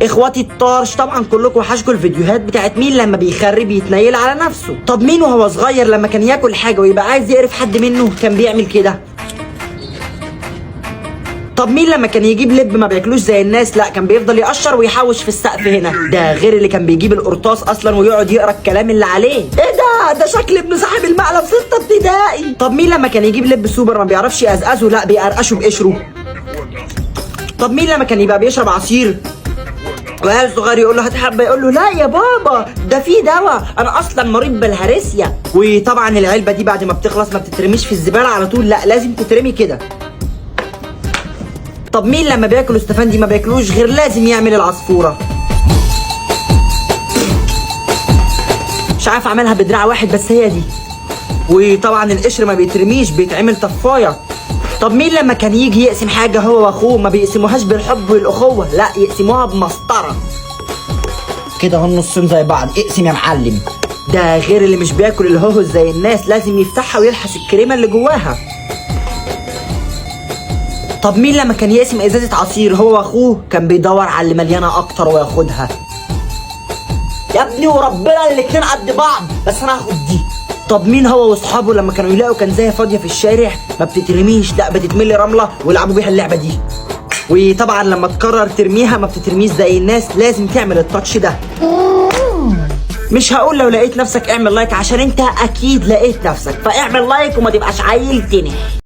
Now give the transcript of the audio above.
اخواتي الطارش طبعا كلكم وحشكوا الفيديوهات بتاعت مين لما بيخرب يتنيل على نفسه. طب مين وهو صغير لما كان ياكل حاجة ويبقى عايز يقرف حد منه كان بيعمل كده؟ طب مين لما كان يجيب لب ما بياكلوش زي الناس، لا كان بيفضل يقشر ويحوش في السقف هنا؟ ده غير اللي كان بيجيب القرطاس اصلا ويقعد يقرا الكلام اللي عليه. ايه ده؟ ده شكل ابن صاحب المقلب 6 ابتدائي. طب مين لما كان يجيب لب سوبر ما بيعرفش يقزقزه، لا بيقرقشه بقشره؟ طب مين لما كان يبقى بيشرب عصير وعيال صغير يقول له هات حبه، يقول له لا يا بابا ده في دواء، انا اصلا مريض بالهرسيا. وطبعا العلبة دي بعد ما بتخلص ما بتترميش في الزبالة على طول، لا لازم تترمي كده. طب مين لما بياكل استفندي ما بياكلوش غير لازم يعمل العصفوره؟ مش عارف اعملها بدراع واحد بس هي دي. وطبعا القشر ما بيترميش، بيتعمل طفايه. طب مين لما كان يجي يقسم حاجة هو واخوه ما بيقسموهاش بالحب والاخوة، لا يقسموها بمسطره كده، هم نصين زي بعض، اقسم يا معلم. ده غير اللي مش بياكل الهوهوز زي الناس، لازم يفتحها ويلحس الكريمة اللي جواها. طب مين لما كان يقسم ازازة عصير هو واخوه كان بيدور على اللي مليانة اكتر وياخدها؟ يا ابني وربنا الاتنين قد بعض، بس انا هاخد دي. طب مين هو واصحابه لما كانوا يلاقوا كنزايه فاضية في الشارع ما بتترميش، لا بتتملي رملة ويلعبوا بيها اللعبة دي؟ وطبعا لما تقرر ترميها ما بتترميش زي الناس، لازم تعمل ال touch ده. مش هقول لو لقيت نفسك اعمل like عشان انت اكيد لقيت نفسك، فاعمل like وما تبقاش عيل تنح.